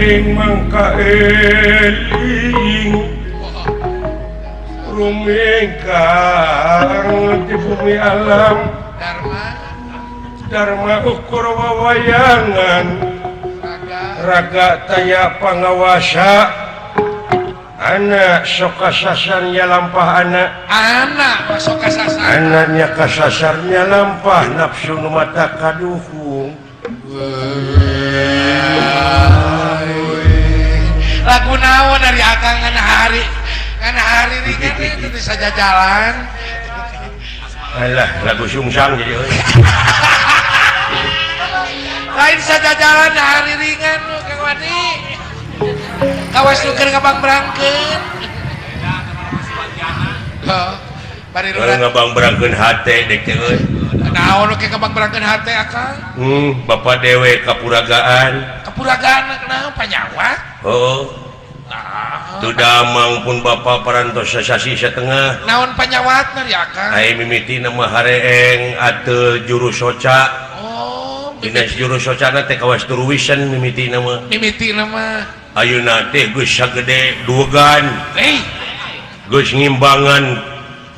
Eling mangka eling rumingkang di bumi alam Dharma. Dharma ukur wawayangan. Raga. Raga taya pangawasa anak sok kasasarnya lampah anak. Anak masuk kasasar. Anaknya kasasarnya lampah nafsu nu mata kaduhung. Lagu naon dari akang ngan hari ringan itu bisa jalan. Alah, lagu sungsang jadi euy. Lain saja jalan hari ringan lu, Kang Wadi. Kawas nu keur ngabang berangkeun. Heuh, bari Kalau lurah. Ngabang berangkeun hate dek teh euy. Naon nu ke ngabang berangkeun hate, akang? Bapak dewe kapuragaan. Kapuragaan naon panyawat? Oh. Ah. Teu damang pun bapak parantos sasasi setengah. Naon panyawatna di akang? Ai mimiti nama hareeng ateu juru soca. Oh. Dina juru socana teh kawas turuwisan mimiti nama. Mimiti nama. Ayeuna teh geus sagede duegan. Eh. Geus ngimbangan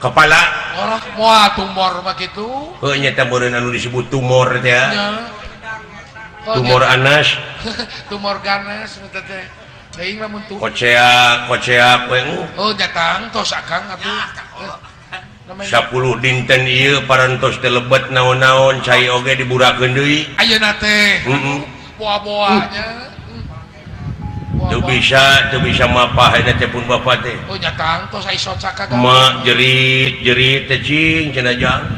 kepala. Orang moal tumor mah kitu. Heuh, nya teh meureun anu disebut tumor teh ya. Nya. Oh, Tumor nya. Anas. Tumor ganas nu teh. Teuing lamun tu. Koceak koceak we. Oh, nyatang tos akang atuh. Eh, namanya 10 dinten ieu parantos teh lebet naon-naon, cai oge diburakeun deui. Ayeuna teh. Heeh. Boa-boanya. Teu bisa, teu bisa mapah ayeuna teh pun bapak teh. Oh, nyatang tos ai soca kagak. Ma jerit jerit teh cing cenah jang.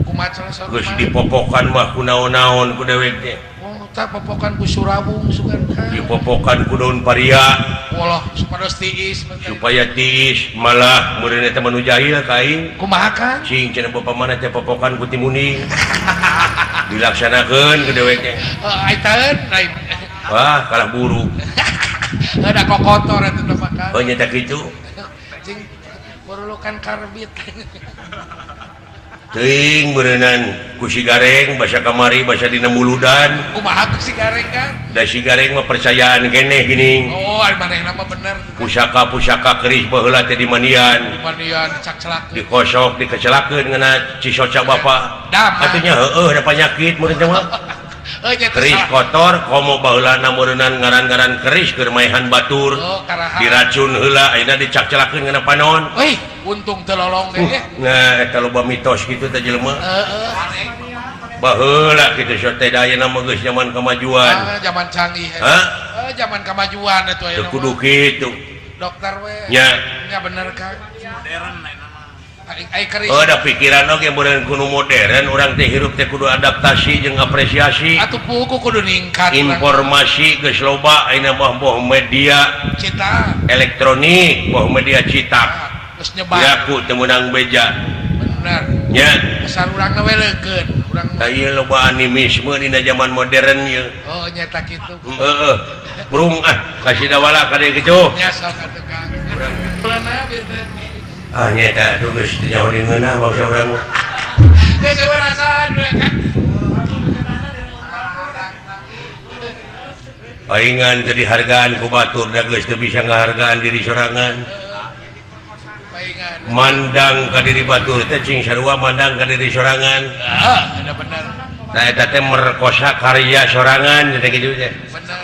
Kumaha cenah sok? Geus dipopokan mah ku naon-naon ku dewek teh. Oh, tah popokan ku surabung sugan ka. Dipopokan ku daun paria. Walah, supados tiis. Supaya tiis, malah meureun eta mah nu jahil ka aing. Kumaha kan? Cing cenah bapak mana teh popokan ku timuning. Dilaksanakeun ku dewek teh. Heuh, ai taeun lain. Wah, kalah buruk. Ada kokotor eta teh makan. Oh, nya teh kitu. Cing merulukan karbit. Teuing beureunan ku si Gareng basa kamari basa dina muludan. Kumaha ku si Gareng kan? Da si Gareng mah percayaan keneh geuning. Oh, ari manehna mah bener. Pusaka-pusaka keris baheula teh dimandian. Dimandian, dicakcelakeun. Dikosok, dikecelakeun ngena cisoca bapa. Dama. Atuh nya heueuh da panyakit meureun teh mah. Heuh, nya teh Keris salah. Kotor komo baheulana meureunnan ngaran-ngaran keris keur maehan batur. Oh, karaha. Diracun heula, ayeuna dicakcelakeun ngena panon. Wih, untung teu lolong deh. Nah, eta loba mitos kitu teh jelema. Heeh. Baheula kitu sok teh, da ayeuna mah geus zaman kemajuan. Ah, zaman canggih. Hah? Eh, zaman kemajuan itu Teu ayeuna. kudu kitu. Dokter we. Nya. Nya bener kan? Ai ai keris. Oh, da pikiran oge meureun kudu modern, urang teh hirup teh kudu adaptasi jeung apresiasi. Atuh puguh kudu ningkat urang. Informasi geus loba ayeuna mah, boh media Cita. Elektronik, boh media cetak. Ah, geus nyebar. Yaku teu meunang beja. Bener. Nya. Asal urangna we leukeun. Urang Tah ieu loba animisme dina zaman modern ieu. Oh, nyata kitu. Heeh. Burung ah, kasih dawala ka dieu kitu. Nya sok atuh, Kang. Ulana bieu teh. Ah, nyata aduh geus teu nyaho di ngeunah bangsa urang mah. Geus perasaan we, Kang. Palingan teu dihargaan ku batur da geus teu bisa ngahargaan diri sorangan. Palingan. Mandang ka diri batur teh cing sarua mandang ka diri sorangan. Ah, ada bener. Nah, eta teh merkosa karya sorangan teh kitu teh. Bener.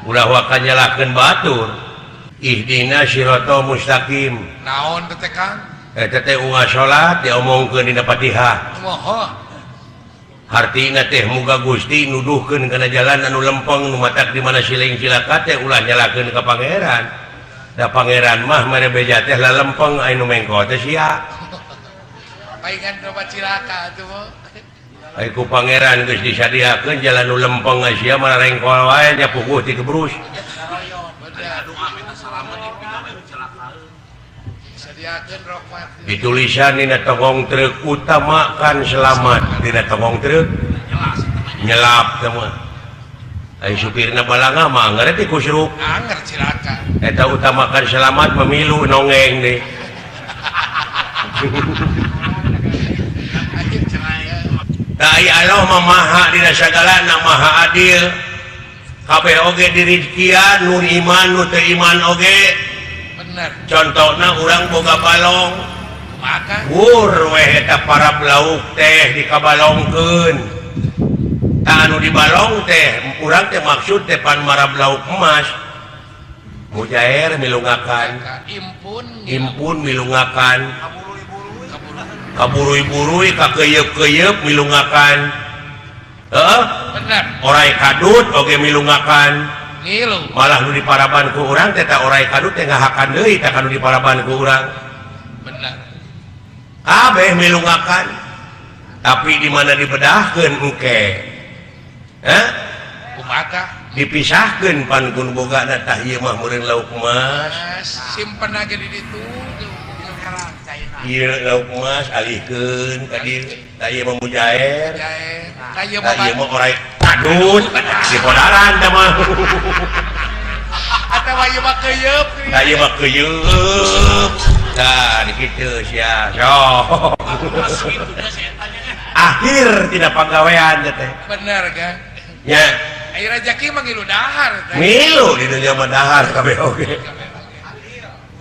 Ulah waka nyalahkeun batur. Ihdina siratal mustaqim. Naon teh, Kang? Eta teh unggal salat diomongkeun dina Fatihah. Moho. Hartina teh muga Gusti nuduhkeun kana jalan anu lempeng nu matak di mana siling cilaka teh ulah nyalahkeun ka pangeran. Da pangeran mah mere beja teh lalempeng, anu mengko teh sia. Palingan loba cilaka atuh mah. Ai ku pangeran geus disadiakeun jalan nu lempeng, sia mah rengkol wae nya puguh ti kebrus. Bener. Sadiakeun rahmat. Ditulisan dina tongong truk utamakan selamat, dina tongong truk nyelap teh mah. Ai supirna balanga mah ngareti kusruk. Anger cilaka. Eta utamakan selamat pemilu nongeng deh. Ayo cerai. Tai Allah mah maha dina sagalana, maha adil. Kabeh oge dirizkian nu iman nu teu iman oge. Bener. Contohna urang boga balong. Maka Wur weh eta para lauk teh dikabalongkeun. Tah anu dibalong teh urang teh maksud teh pan marab lauk emas. Mujair milungakan, impun impun milungakan, kaburuy-buruy kakeyeup-keyeup milungakan. Heeh, bener. Orai kadut oge milungakan. Ngilu. Malah nu diparaban ku urang teh ta orai kadut teh ngahakan deui tah kanu diparaban ku urang. Bener. Kabeh milungakan. Tapi di mana dibedahkeun engke? Hah? Kumaha? Dipisahkeun pan kun bogana tah ieu mah meureun lauk emas. Simpen aja di ditu. Ieu lauk emas alihkeun ka dieu. Tah ieu mah mujair. Tah ieu Tah ieu mah orai kadut. Dipodaran tah mah. Atawa ieu mah keuyeub. Tah ieu mah keuyeub. Tah di kitu sia. Sok. Akhir tidak pagawean teh. Bener kan? Ya. Ayo rezeki mah ngilu dahar teh. Ngilu di dunia mah dahar kabeh oge.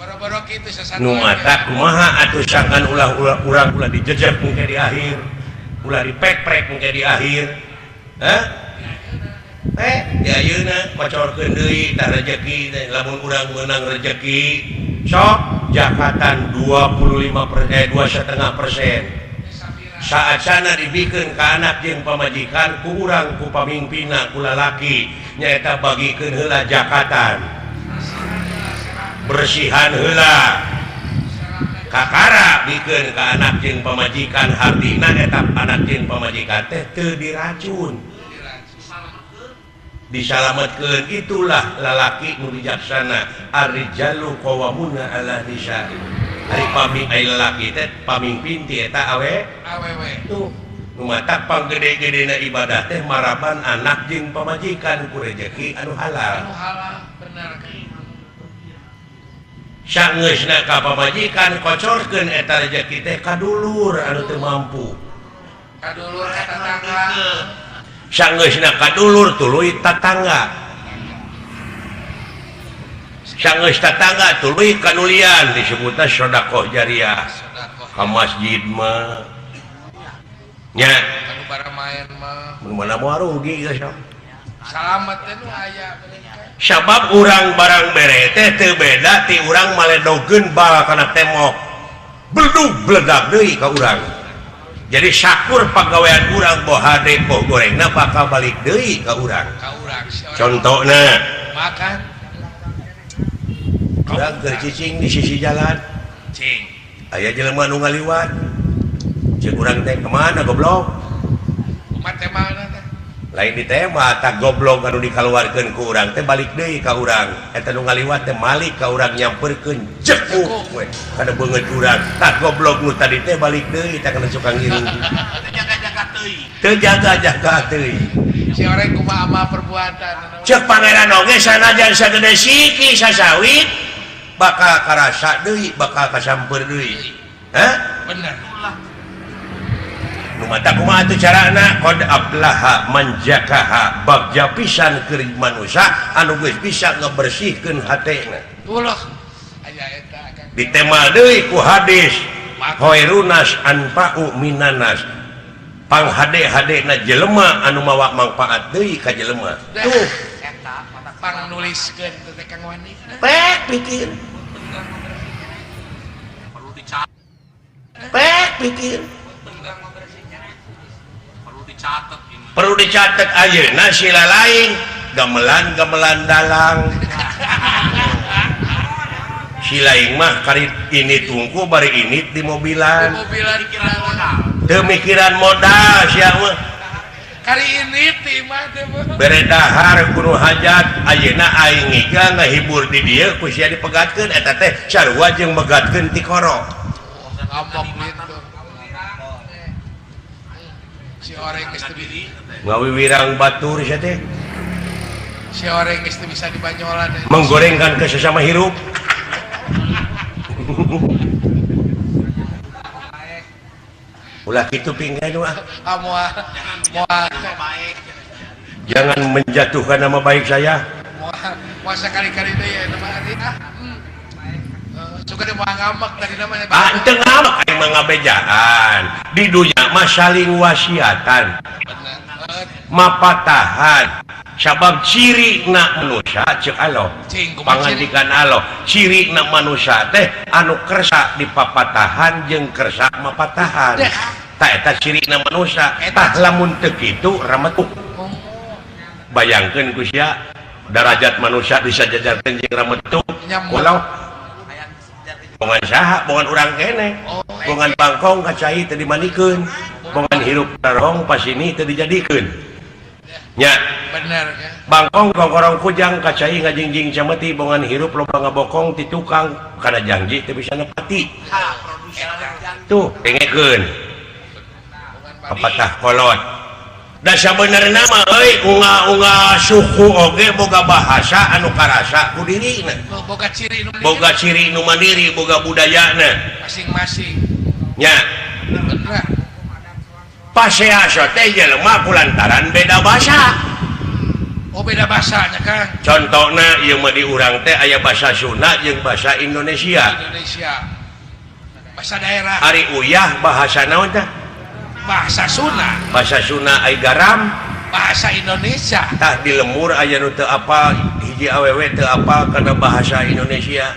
Boro-boro kitu sasatu. Nu mata kumaha atuh sangkan ulah-ulah urang ulah dijejek engke di akhir. Ulah dipek-prek engke di akhir. Hah? Di ayeuna kocorkeun deui tah rejeki teh lamun urang meunang rejeki sok jakatan 25% 2,5%. Saat sana dibikeun ka anak jeung pamajikan ku urang ku pamimpinna ku lalaki nyaeta bagikeun heula jakatan. Bersihan heula. Kakara bikeun ka anak jeung pamajikan hartina eta anak jeung pamajikan teh teu diracun. Disalametkeun itulah lalaki nu bijaksana. Ar-rijalu qawwamuna 'ala nisa'i. Ari pami ai lalaki teh pamimpin ti eta awe awewe. Tuh nu matak panggede-gedena ibadah teh maraban anak jeung pamajikan ku rejeki anu halal. Anu halal bener kan. Sangeusna ka pamajikan kocorkeun eta rejeki teh ka dulur anu teu mampu. Ka dulur ka tetangga. Sangeusna ka dulur tuluy tatangga. Sangeus tatangga tuluy kanulian disebutna sedekah jariah. Ka masjid mah nya anu baramaen mah mun mana moal rugi geus sok. Salamet teh nu aya sabab urang barang bere teh teu beda ti urang maledogeun bal kana tembok. Beldug bledag deui ka urang. Jadi sakur pagawean urang boh hade boh gorengna bakal balik deui ka urang. Ka urang. Contona makan urang keur cicing di sisi jalan. Cing. Aya jelema nu ngaliwat. Ceuk urang teh kemana goblok? Kumaha temana teh? Lain di tema tak goblok anu dikaluarkeun ku urang teh balik deui ka urang. Eta nu ngaliwat teh malik ka urang nyamperkeun jekuk we kana beungeut urang. Tak goblok nu tadi teh balik deui tah kana suka ngiring. Teu jaga-jaga teuing. Teu jaga-jaga teuing. Si orang kumaha amal perbuatan. Ceuk pangeran oge sanajan sagede siki sasawit bakal karasa deui, bakal kasamper deui. Hah? Bener. Nu mata kumaha atuh carana? Qad aflaha man zakaha, bagja pisan keur manusia anu geus bisa ngebersihkeun hatena. Ulah aya eta Kang. Ditema deui ku hadis khairunas anfa'u minanas. Pang hade-hadena jelema anu mawa mangfaat deui ka jelema. Tuh eta pang nuliskeun teh Kang Wani. Pek pikir. Perlu dicatat. Pek pikir. Perlu dicatat ini. Perlu dicatat ayeuna sila lain gamelan-gamelan dalang. Si lain mah kari ini tungku bari ini di mobilan. Di mobilan mikiran modal. Teu mikiran modal sia mah. Kari ini ti mah teh mah. Bere dahar kudu hajat ayeuna aing ngiga ngahibur di dieu ku sia dipegatkeun eta teh sarua jeung megatkeun ti koro. Ngomong gitu. Si orang geus teu di ngawiwirang batur sia teh. Si orang geus teu bisa dibanyolan. Menggorengkan ke sesama hirup. Ulah kitu pinggan mah. Ah moal. Moal. Jangan menjatuhkan nama baik saya. Moal moal sakali-kali deui eta mah ari ah. Suka dia mau ngamek tadi namanya. Ah, teu ngamek, aing mah ngabejaan. Di dunya mah saling wasiatan. Bener. Mapatahan. Sabab ciri na manusia cek Allah. Cing, kumaha ciri? Pangandikan Allah, ciri na manusia teh anu kersa dipapatahan jeung kersa mapatahan. Deh. Tah eta ciri na manusia. Eta. Tah lamun teu kitu rametuk. Oh. Bayangkeun ku sia darajat manusia bisa jajarkeun jeung rametuk. Nyamuk. Walau bongan saha, bongan urang kene. Oh. Bongan bangkong ka cai teu dimandikeun. Bongan hirup rarong pasini teu dijadikeun. Nya. Bener ya. Bangkong gogorong kujang ka cai ngajingjing cameti, bongan hirup loba ngabokong ti tukang kana janji teu bisa nepati. Tuh, dengekeun. Pepatah kolot. Da sabenerna mah euy unga-unga suku oge boga bahasa anu karasa ku dirina. Oh, boga ciri nu mandiri. Boga ciri nu mandiri, boga budayana masing-masing. Nya. Bener. Pasea teh jelema kulantaran beda bahasa. Oh, beda bahasanya, Kang. Contohna ieu mah di urang teh aya bahasa Sunda jeung bahasa Indonesia. Indonesia. Bahasa daerah. Ari uyah bahasa naon teh? Bahasa Sunda. Bahasa Sunda. Ai garam? Bahasa Indonesia. Tah di lembur aya nu teu apal, hiji awewe teu apal kana bahasa Indonesia.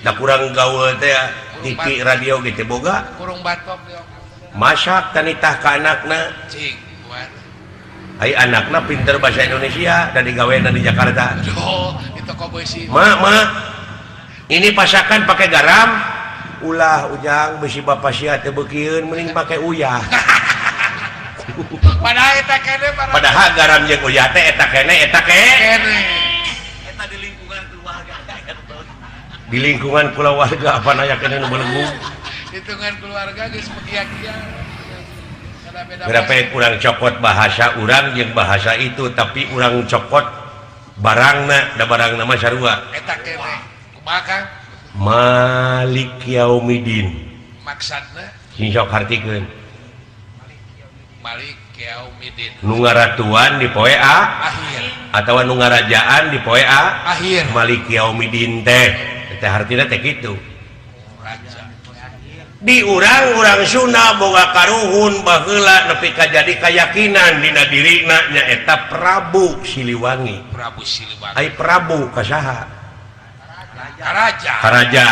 Da kurang gaul teh TV radio gitu boga. Kurung batok dia. Masak tanitah ka anakna. Cing, kuat. Ai anakna pinter bahasa Indonesia dan digawena di Jakarta. Aduh, di toko besi. Ma, ma, ini pasakan pakai garam. Ulah ujang besi bapak sia teu beukieun, mending pakai uyah. Padahal eta kene para Padahal garam jeung uyah teh eta kene eta ke. Kene. Eta di lingkungan keluarga. Di lingkungan keluarga apa nanya kene nu belenggu. Hitungan keluarga geus megia-gia. Beda Berapa yang kurang cokot bahasa urang jeung bahasa itu, tapi urang cokot barangna, da barangna mah sarua. Eta kene. Kumaha, Kang? Malik Yaumidin. Maksudna? Sing sok hartikeun. Malik Yaumidin. Nu ngaratuan di poe A akhir atawa nu ngarajaan di poe A akhir. Malik Yaumidin teh teh hartina teh kitu. Raja. Di urang-urang Sunda boga karuhun baheula nepi ka jadi kayakinan dina dirina nyaeta Prabu Siliwangi. Prabu Siliwangi. Ai Prabu ka saha? Raja. Karaja.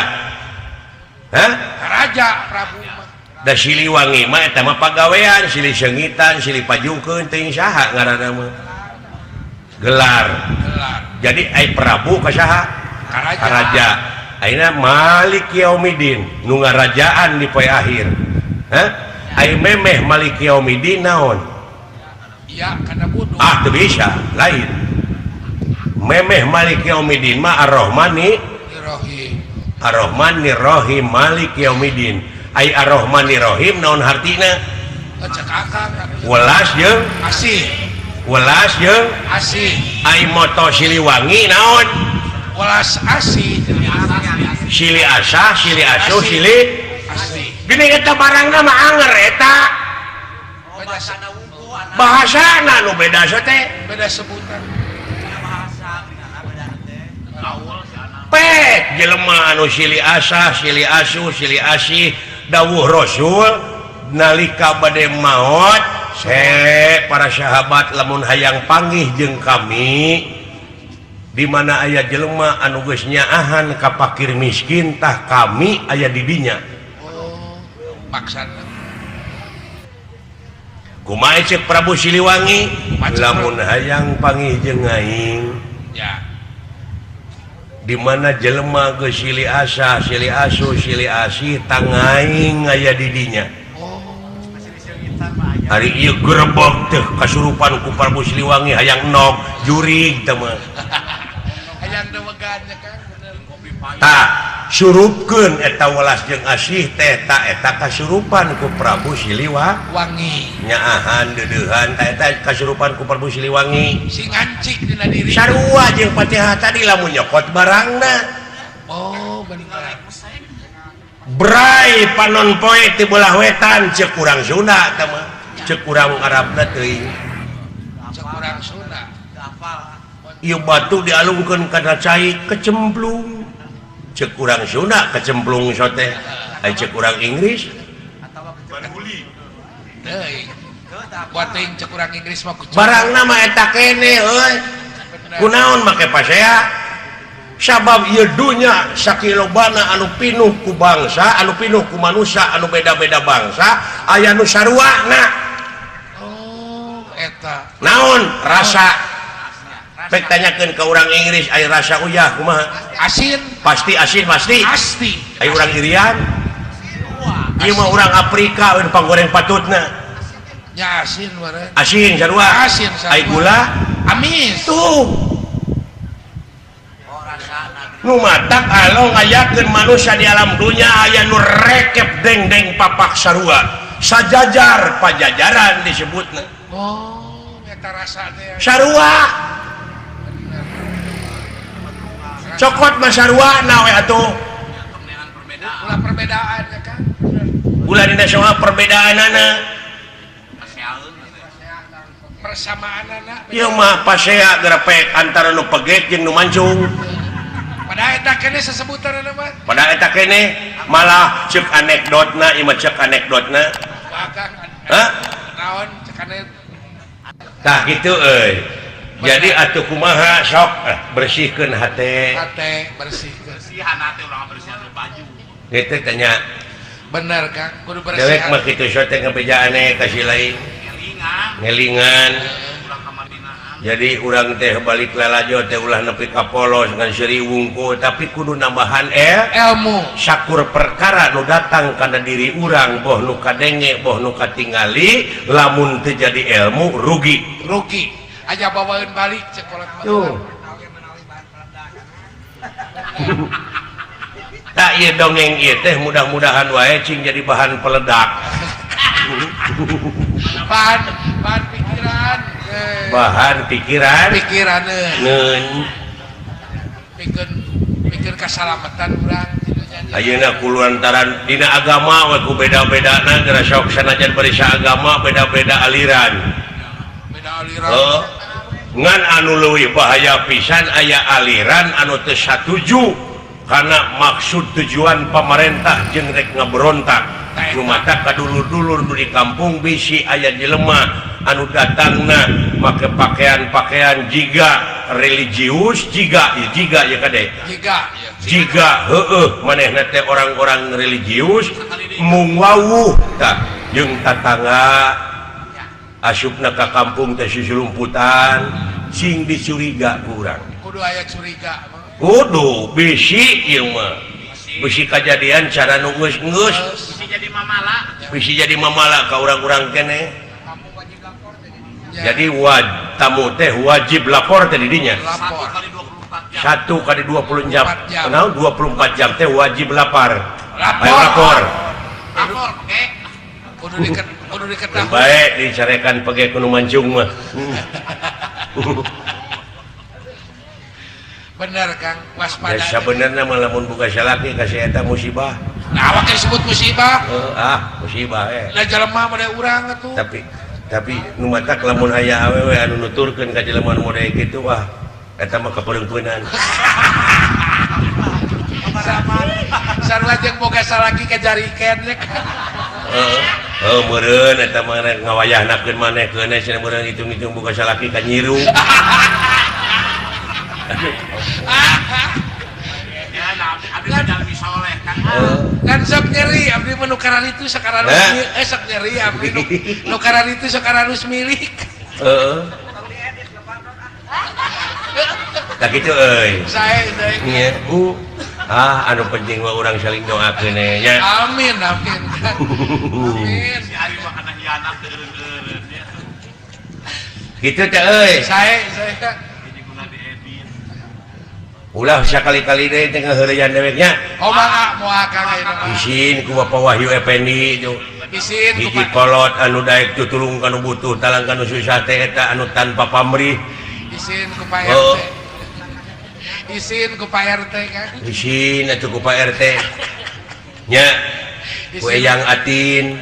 Hah? Raja Prabu mah. Da Siliwangi mah eta mah pagawean, silih seungitan, silih pajukeun teuing saha ngaranna mah. Gelar. Gelar. Jadi ai Prabu ka saha? Karaja. Karaja. Ayeuna Malik Yaumidin nu ngarajaan di poe akhir. Hah? Ai memeh Malik Yaumidin naon? Iya, kana bodoh. Ah, teu bisa, lain. Memeh Malik Yaumidin mah Ar-Rahmani Rahim. Ar-Rahmanir Rahim Malik Yaumidin. Ai Ar-Rahmanir Rahim naon hartina? Cek akang. Welas jeung asih. Welas jeung asih. Ai moto Siliwangi naon? Welas asih. Sili asah, sili asuh, sili asih. Gini eta barangna mah anger eta. Bahasana nu beda teh. Beda sebutan. Pek jelema anu sili asah, sili asuh, sili asih, dawuh Rasul nalika bade maot, se para sahabat lamun hayang panggih jeung kami di mana aya jelema anu geus nyaahan ka fakir miskin tah kami aya di dinya. Oh, maksana. Kumaha ceuk Prabu Siliwangi? Kumaha ceuk Lamun Prabu? hayang panggih jeung aing. Ya. Di mana jelema geus silih asah, silih asuh, silih asih tangaing aya di dinya. Oh. Hari ieu gerebek teh kasurupan ku Prabu Siliwangi hayang nog jurig teh mah. Hayang dewegannya kan bener. Tah surupkeun eta welas jeung asih teh ta eta kasurupan ku Prabu Siliwangi. Wangi. Nyaahan deudeuhan ta eta kasurupan ku Prabu Siliwangi. Sing ngancik dina diri. Sarua jeung Fatihah tadi lamun nyokot barangna. Oh, bener. Bray panon poe ti belah wetan ceuk urang Sunda teh mah. Ceuk urang Arabna teuing. Ceuk urang Sunda. Ieu batu dialungkeun kana cai kecemplung. Cek urang Sunda kecemplung sote. Ai cek urang Inggris baruli. Teuing. Buat teuing cek urang Inggris mah kucing. Barang nama eta kene euy. Kunaon make pasea? Sabab ieu dunya sakilobana anu pinuh ku bangsa, anu pinuh ku manusia, anu beda-beda bangsa, aya nu saruana. Oh, eta. Naon rasa? Pek tanyakeun ka urang Inggris aya rasa uyah kumaha? Asin. Pasti asin pasti. Pasti. Aya urang Irian. Ieu mah urang Afrika we panggoreng patutna. Nya asin meureun. Asin sarua. Asin sarua. Ai gula amis. Tuh. Nu matak alo ngayakeun manusia di alam dunya aya nu rekep dengdeng papak sarua. Sajajar pajajaran disebutna. Oh, eta rasa teh. Sarua. Cokot mah sarua na we atuh. Ulah perbedaan ya kan. Ulah dina soal perbedaanana. Persamaanana. Ieu mah pasea gerepek antara nu peget jeung nu mancung. Padahal eta keneh sesebutan mah. Padahal eta keneh malah cek anekdotna ieu mah cek anekdotna. Hah? Naon cek anekdot? Tah kitu euy. Jadi atuh kumaha sok bersihkeun hate. Hate bersihkeun. Bersihan hate urang bersihan baju. Kitu tanya. Bener Kang, kudu bersihan. Dewek mah kitu sok teh ngabejaane ka si lain. Ngelingan. Jadi urang teh balik lalajo teh ulah nepi ka polos ngan seuri wungkul tapi kudu nambahan ilmu. Sakur perkara nu datang kana diri urang boh nu kadenge boh nu katingali lamun teu jadi ilmu rugi. Rugi. Aja bawaeun balik cek kolot mah. Tuh. Tak ieu dongeng ieu teh mudah-mudahan wae cing jadi bahan peledak. Bahan pikiran. Bahan pikiran. Pikiran neun. Pikeun kasalamatan urang. Ayeuna kulantaran dina agama we ku beda-bedana geura sok sanajan bari saagama beda-beda aliran. Beda aliran. Oh. Ngan anu leuwih bahaya pisan aya aliran anu teu satuju karena maksud tujuan pamarentah jeung rek ngaberontak. Nu matak kadulur-dulur nu di kampung bisi aya jelema anu datangna make pakaian-pakaian jiga religius jiga jiga ya kade jiga heueuh manehna teh orang-orang religius mung wawuh tah jeung tatangga asupna ka kampung teh susulumputan sing dicuriga ku urang kudu aya curiga kudu bisi ieu mah bisi kajadian cara nu geus-geus bisi jadi mamala bisi jadi mamala ka urang-urang keneh. Jadi tamu teh wajib lapor teh didinya. 1 kali 24 jam. Naon 24 jam teh wajib lapar. Ayo lapor. Lapor oke. Kudu kudu diketahui. Baik dicarekan pege kudu mancung mah. Bener Kang, waspada. Ya sabenerna mah lamun buka salaki ka si eta musibah. Nah, awak disebut musibah. Musibah eh. Lah jelema mah urang atuh. Tapi nu matak lamun aya awewe anu nuturkeun ka jelema nu model kitu wah eta mah kapeungpeunan. Sarua jeung boga salaki ka jariken nya. Heuh, meureun eta mah rek ngawayahnakeun maneh keun cenah meureun hitung-hitung boga salaki ka nyiru. Kan sok nyeri abdi mah nu kararitu sakararus sok nyeri abdi nu kararitu sakararus milik. Heeh. Tah kitu euy. Sae sae. Nya. Anu penting mah urang saling doakeun nya. Amin amin. Amin. Si ari mah kana hianat teu-eureun nya. Kitu teh euy. Sae sae. Ulah sakali-kali deui teh ngaheureyan deweknya. Oh mangga moal Kang ayeuna mah. Isin ku Bapak Wahyu Effendi tuh. Isin ku hiji kolot anu daek tutulung kanu butuh talang kanu susah teh eta anu tanpa pamrih. Isin ku Pak RT. Isin ku Pak RT kan. Isin atuh ku Pak RT. Nya. Ku Eyang Atin.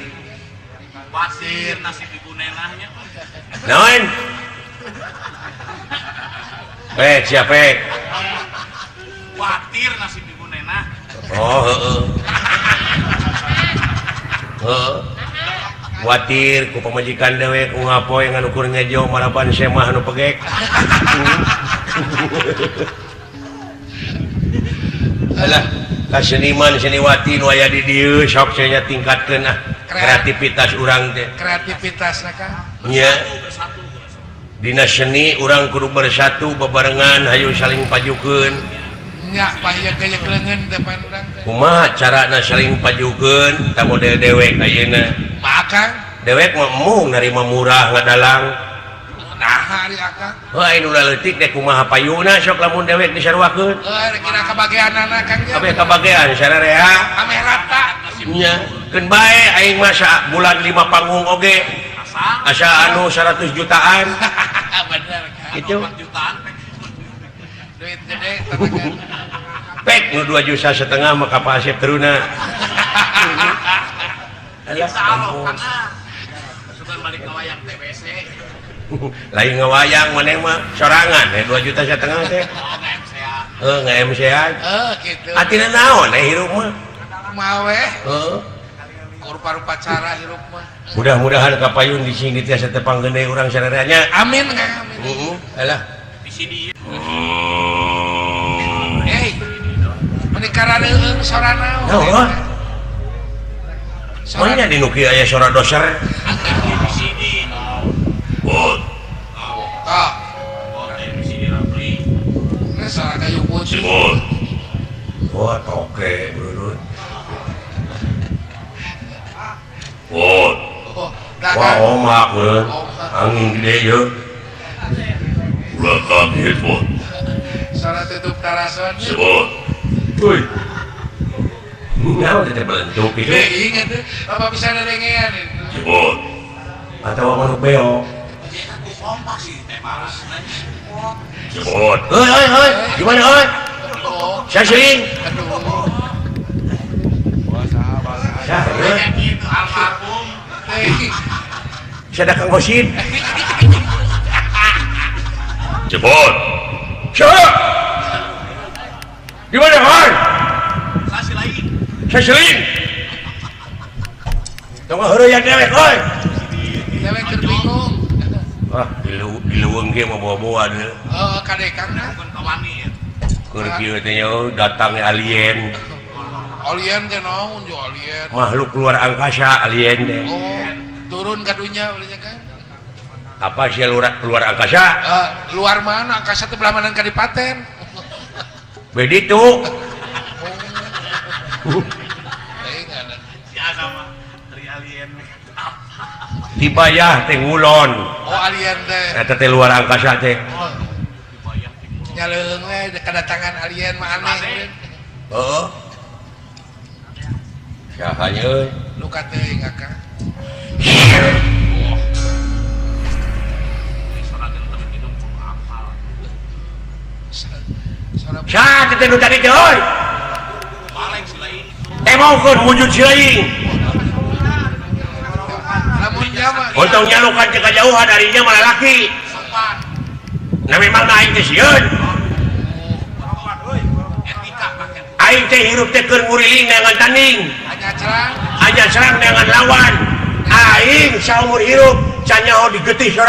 Wasir nasib ibu nenahnya. Naon? Pek siapa pek? Kuatir nasib ibu nena. Oh heeh. Heeh. Kuatir ku pamajikan dewek ku ngapoe ngan ukur ngejo marapan semah anu pegek. Alah, ka seniman seniwati nu aya di dieu sok nya tingkatkeun ah kreativitas urang teh. Kreativitas ka. Nya. Dina seni urang kudu bersatu bebarengan hayu saling pajukeun. Nya pahya gaya leungeun depan urang teh. Kumaha carana saling pajukeun ta model dewek ayeuna? Akang dewek mah embung narima murah ngadalang. Nah, ari akang. Heuh anu leutik teh kumaha payuna sok lamun dewek disaruakeun. Heuh kira kabageanana Kang. Kabeh kabagean sararea. Ameh rata. Nya, keun bae aing mah bulan 5 panggung oge. Asa anu 100 jutaan. Bener Kang. Itu jutaan duit gede tanagan. Pek nu 2,5 juta mah ka Pak Asep teruna. Insyaallah karena suka balik ke wayang TBC. Lain ngawayang maneh mah sorangan 2,5 juta teh. Oh, nge-MC-an. Heuh nge-MC-an. Heuh kitu. Atina naon hirup mah? Kumaha we? Heuh. Rupa-rupa cara hirup mah. Mudah-mudahan kapayun di sini tiasa tepang gede urang sararea. Amin Kang, amin. Heeh, alah. Di sini. Hei. Meni karareueung sora naon? Naon? Mana di nu kieu aya sora doser? Di sini. Bot. Tah. Oh, di sini Rapli. Sora kayu putih. Bot. Wah, toke bro. Bot. Wah, omak bro. Angin gede yeuh. Ulah kaget, bot. Sora tutup tarason. Sebot. Woi. Naon teh bentuk itu? Ingat apa bisa dedengean itu. Sebot. Atau manuk beo. Sebot. Hoi hoi hoi. Gimana hoi? Saya sering. Aduh. Sah, gitu almarhum. Saya Kang Gosin. Sebot. Siapa? Di mana hoi? Saya seling. Tunggu heureuyang dewek oi. Dewek keur bingung. Wah, di leuweung ge mah bawa-bawa deui. Heeh, kade Kang na. Bukan ya. Keur kieu teh nya datang alien. Alien teh naon jo alien? Makhluk luar angkasa alien teh. Oh, turun ka dunya ulahnya kan. Apa sih luar angkasa? Luar mana? Angkasa teh belah mana kadipaten. Begitu. Dibayah teh ngulon. Oh alien teh. Eta teh luar angkasa teh. Oh. Nyaleung we kedatangan alien mah aneh. Heeh. Saha nya euy? Luka teuing akang. Saha teh nu tadi teh euy? Emangkeun wujud si lain. Untung nyalukan cek kajauhan darinya malah laki. Nah memang aing teh sieun. Aing teh hirup teh keur nguriling neangan tanding. Hanya serang neangan lawan. Aing saumur hirup can nyaho digetih.